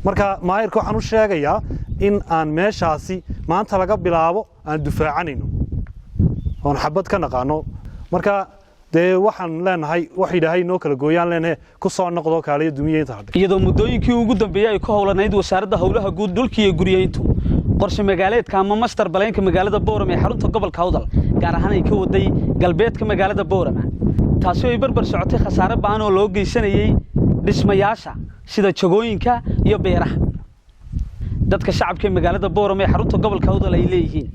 Marka maayirka waxaan u sheegayaa in aan meeshaasi maanta laga bilaabo aan dufaacanayno oon xabad ka naqaano. Marka dee waxaan leenahay, wax Ilaahay noo kala gooyaan leenahay, ku soo noqdo kaaliyo dumiye inta hadhay. Iyadoo muddooyinkii ugu dambeeyey ay ku howlanayd Wasaaradda Howlaha Guud, Dhulka iyo Guryeyntu qorshe magaaleedka ama master plan-ka magaalada Boorama ee xarunta gobolka Awdal, gaar ahaan ay ka waday galbeedka magaalada Boorama, taasi oo ay barbar socotay khasaare ba'an oo loo geysanayey dhismayaasha sida jagooyinka iyo beeraha dadka shacabka ee magaalada Boorama ee xarunta gobolka Awdal ay leeyihiin.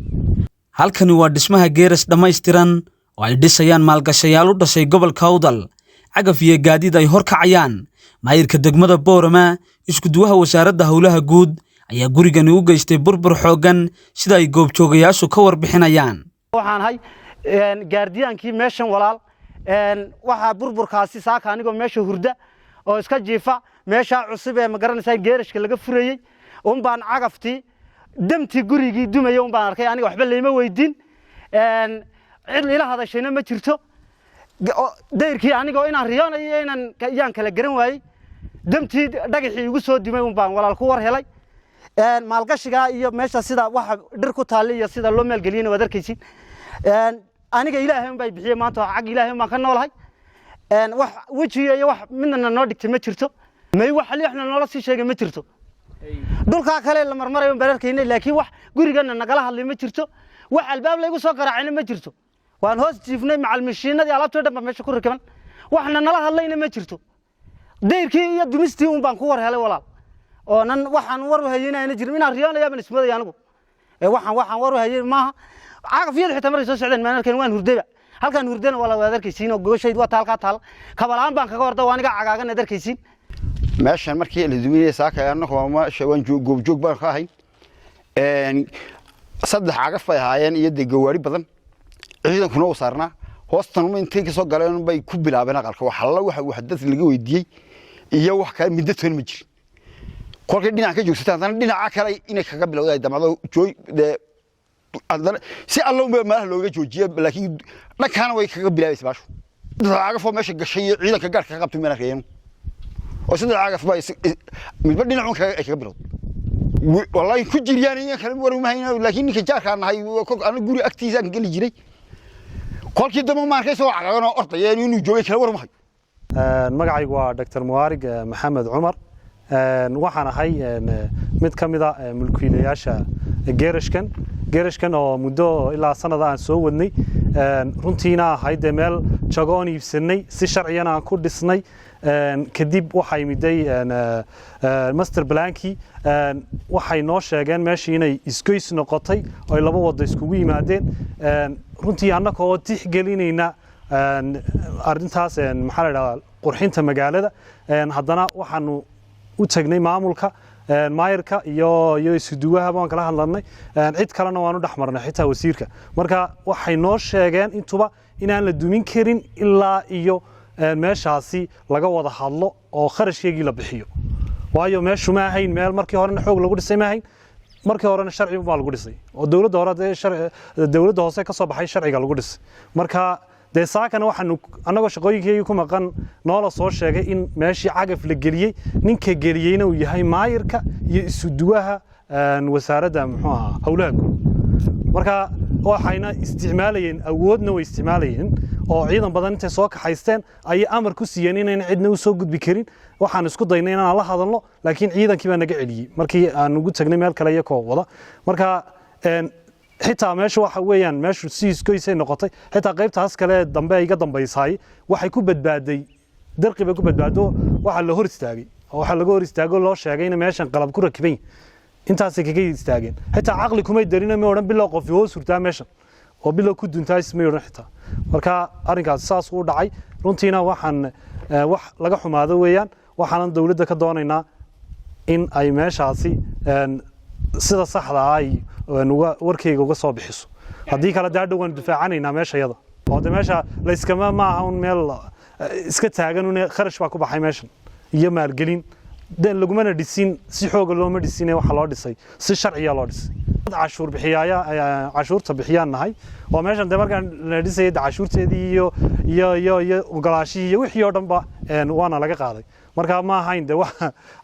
Halkani waa dhismaha geeras dhammaystiran oo ay dhisayaan maalgashayaal u dhashay gobolka Awdal, cagaf iyo gaadiid ay hor kacayaan. Maayirka degmada Boorama, iskuduwaha Wasaaradda Howlaha Guud ayaa gurigani u geystay burbur xooggan, sida ay goobjoogayaashu ka warbixinayaan. Waxaan hay gaardiyaankii meeshan, walaal. Waxaa burburkaasi saaka anigoo meesha hurda oo iska jiifa, meeshaa cusub ee, ma garanaysaa, geerashka laga furayey un baan cagaftii damtii gurigii dumaya un baan arkay. Aniga waxba layma weydiin, cid ila hadashayna ma jirto. Dayrkii anigoo inaan riyoonayo inaan yaan kala garan waayey, damtii dhagaxii igu soo dumay un baan, walaal, ku war helay. Maalgashigaa iyo meesha sida waxa dhir ku taalla iyo sida loo maalgeliyena waad arkaysiin. Aniga Ilaahay un bay bixiyey maanta, xag Ilaahay un baan ka noolahay. Wax wejiga iyo wax midna noo dhigtay ma jirto, may wax liixna noola sii sheegay ma jirto. Dhulkaa kale la marmarayo baan arkaynay, laakiin wax gurigana nagala hadlay ma jirto, wax albaab laygu soo garaacayna ma jirto. Waan hoos jiifnay, macalmishiinadii alaabtii dhan baa meesha ku rakiban, waxna nala hadlayna ma jirto. Dayrkii iyo dumistii un baan ku war helay, walaal, oo nan waxaan war u hayeyna ayna jirin. Inaan riyoonaya baan ismoodaya anigu. Waxaan war u hayey maaha. Cagafyada xitaa markay soo socdeen maan arkayn, waan hurdayba. Halkaan hurdana waa waad arkaysiin oo gogoshayd waa taal, kaa taal kabalaan baan kaga horda, waa aniga cagaagan aad arkaysiin. Meeshan markii la duminayay saaka, annagu meesha waan goobjoog baan ka ahay. Saddex cagaf bay ahaayeen iyo dee gawaari badan, ciidankuna uu saarnaa. Hoostan intay kasoo galeen bay ku bilaabeen aqalka. Wax alla wax dad laga weydiiyey iyo wax kale middo toon ma jirin. Kolkay dhinac ka joogsatay, haddana dhinaca kale inay kaga bilowday damacdo jooy dee, haddana si alla unba meelaha looga joojiye, laakiin dhankaana way kaga bilaabaysa baashu. Saddex cagafoo meesha gashay iyo ciidanka gaarka ka qabtay meel arkayeen oo saddex cagaf baa midba dhinacun ay kaga bilowday. Wallahi ku jiryaan iyo kale war uma hayna, laakiin ninka jaarkaan nahay, ana guri agtiisaan geli jiray. Kolkii dambe ma arkay isagoo cagagan oo ordaya, inuu joogay kale war uma hayo. Magacaygu waa Dr. Muwaarig Maxamed Cumar. Waxaan ahay mid ka mid a mulkiilayaasha geerashkan oo muddo ilaa sanada aan soo wadnay. Runtiina ahayd dee meel jagoon iibsanay, si sharciyana aan ku dhisnay. Kadib waxay miday master plan-kii, waxay noo sheegeen meeshii inay isgoys noqotay oo ay laba wado iskugu yimaadeen. Runtii annaka oo tixgelinayna arrintaas, maxaa la dhahdaa, qurxinta magaalada, haddana waxaanu u tagnay maamulka, maayirka iyo isuduwaha waan kala hadlanay, cid kalena waan u dhex marnay, xitaa wasiirka. Marka waxay noo sheegeen intuba inaan la dumin karin ilaa iyo meeshaasi laga wada hadlo oo kharashkeygii la bixiyo, waayo meeshu ma ahayn meel markii horena xoog lagu dhisay, ma ahayn markii horena sharci baa lagu dhisay oo dowladda hore dee dowladda hoose ka soo baxay sharciga lagu dhisay. Marka dee saakana waxaanu annagoo shaqooyinkeygii ku maqan noola soo sheegay in meeshii cagaf la geliyey, ninka geliyeyna uu yahay maayirka iyo isuduwaha wasaaradda, muxuu ahaa, Howlaha Guud. Marka waxayna isticmaalayeen awoodna way isticmaalayeen oo ciidan badan intay soo kaxaysteen ayay amar ku siiyeen inayna cidna u soo gudbi karin. Waxaan isku daynay inaan la hadalno, laakiin ciidankii baa naga celiyey markii aan ugu tagnay meel kale iyakoo wada. Marka xitaa meesha waxa weeyaan meeshu si isgoysay noqotay, xitaa qaybtaas kale dambe iga dambaysaay waxay ku badbaaday, darqi bay ku badbaado. Waxaa la hor istaagay oo waxaa laga hor istaago loo sheegay in meeshan qalab ku rakiban yahay. Intaasay kaga istaageen. Xitaa caqli kumay darina, may odhan bilow qofi hoos hurtaa meeshan oo bilow ku duntaa, ismay odhan xitaa. Marka arrinkaas saas u dhacay. Runtiina waxaan wax laga xumaado weeyaan. Waxaanan dowladda ka doonaynaa in ay meeshaasi sida saxda ah ay warkeyga uga soo bixiso. Haddii kale dee hadhow waan difaacanaynaa meesha iyada oo de meesha layskama maaha un meel iska taagan un. Kharash baa ku baxay meeshan iyo maalgelin de, lagumana dhisin si xooga, looma dhisine waxaa loo dhisay si sharciya loo dhisay. Cashuur bixiyaaya cashuurta bixiyaan nahay oo meeshan dee markaan la dhisayay cashuurteedii iyo ogolaashihii iyo wixii oo dhanba waana laga qaaday. Marka ma ahayn dee wax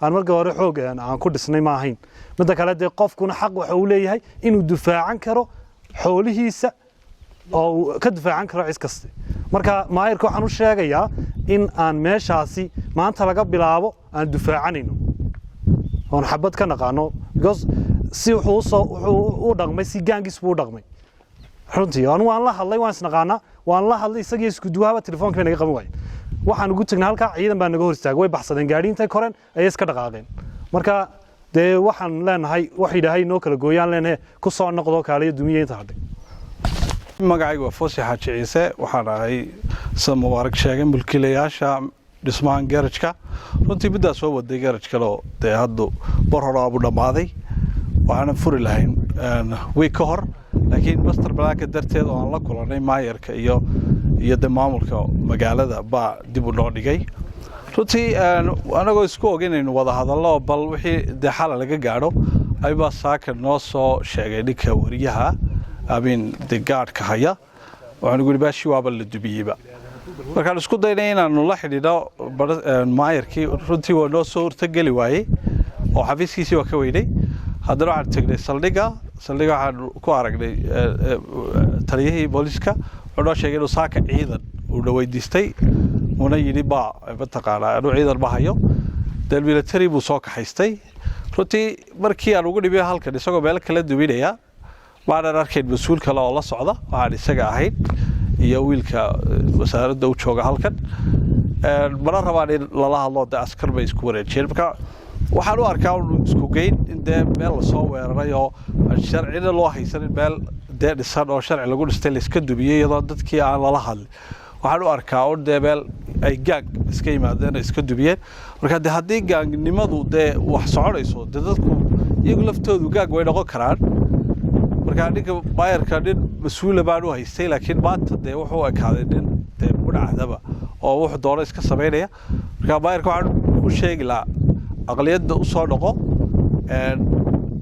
aan markii hore xoog aan ku dhisnay, ma ahayn. Midda kale, dee qofkuna xaq waxa uu leeyahay inuu difaacan karo xoolihiisa oo uu ka difaacan karo cid kaste. Marka maayirka waxaan u sheegayaa in aan meeshaasi maanta laga bilaabo aan difaacanayno oon xabad ka naqaano, because si wuxuu usoo wuxuu u dhaqmay si gaangis buu u dhaqmay runtii. Anu waan la hadlay, waan isnaqaanaa, waan la hadlay isagii isku duwahaba, telefoonka bay naga qaban waayeen. Waxaan ugu tagnay halkaa, ciidan baa naga hor istaagay, way baxsadeen, gaadhi intay koreen ayay iska dhaqaaqeen. Marka dee waxaan leenahay wax Ilaahay noo kala gooyaan leenahay, ku soo noqdo kaaliyo dumiye inta hadhay. Magacaygu waa Foosi Xaaji Ciise. Waxaan ahay, sida Mubaarak sheegay, mulkiilayaasha dhismahan garajka. Runtii middaa soo waday garaj kaleo dee haddu bar hore abu dhammaaday, waxaanan furi lahayn wiig ka hor, laakiin master planka darteed oo aan la kulannay maayarka iyo de maamulka magaalada baa dib u noo dhigay. Runtii anagoo isku og inaynu wada hadallo, bal wixii dee xala laga gaadho aybaa saaka noo soo sheegay ninka wariyaha amin de gaadhka haya. Waxaan ugu yidhi baashii waaba la dubiyeyba. Markaan isku daynay inaanu la xidhiidho maayarkii, runtii waa noo soo hortageli waayey oo xafiiskiisii waa ka weynay. Haddana waxaan tegnay saldhigga. Saldhigga waxaan ku aragnay taliyihii booliska. Wuxuu noo sheegay inuu saaka ciidan uu na weydiistay, una yidhi ba mataqaanaa anuu ciidan ma hayo, dee military buu soo kaxaystay. Runtii markii aan ugu dhimiyo halkan isagoo meelo kala duwinaya, maanan arkayn mas-uul kale oo la socda waxaan isaga ahayn iyo wiilka wasaaradda u jooga halkan. Mana rabaan in lala hadlo, dee askar bay isku wareejiyeen. Marka waxaan u arkaa un isku geyn in dee meel lasoo weeraray oo sharcina loo haysanin, meel dee dhisan oo sharci lagu dhistay laiska dubiyey iyadoo dadkii aan lala hadlin. Waxaan u arkaa un dee meel ay gang iska yimaadeen oo iska dubiyeen. Marka dee haddii gangnimadu dee wax soconayso, dee dadku iyagu laftoodu gang way noqon karaan. Marka ninka maayarka nin mas-uula baan u haystay, laakiin maanta dee wuxuu ekaaday nin dee budhacdaba oo wuxuu doono iska samaynaya. Marka maayarka waxaan u sheegi lahaa aqliyadda u soo noqo,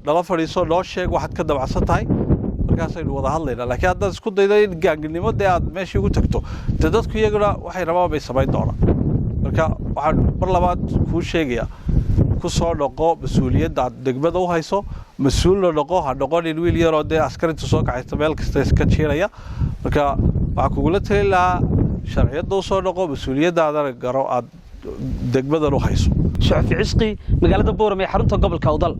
nala fadhiiso, noo sheeg waxaad ka dabacsan tahay, markaasaynu wada hadlaynaa. Laakiin haddaad isku daydo in gangnimo dee aad meeshii ugu tagto, dee dadku iyaguna waxay rabaan bay samayn doonaan. Marka waxaan mar labaad kuu sheegayaa, ku soo noqo mas-uuliyadda aad degmada u hayso, mas-uulna noqo, ha noqonin wiil yaroo dee askarintu soo kaxaysta meel kasta iska jiiraya. Marka waxaa kugula talin lahaa sharciyadda u soo noqo, mas-uuliyaddaadana garo aad degmadan u hayso. Suxufi Cisqi, magaalada Boorame ee xarunta gobolka Awdal.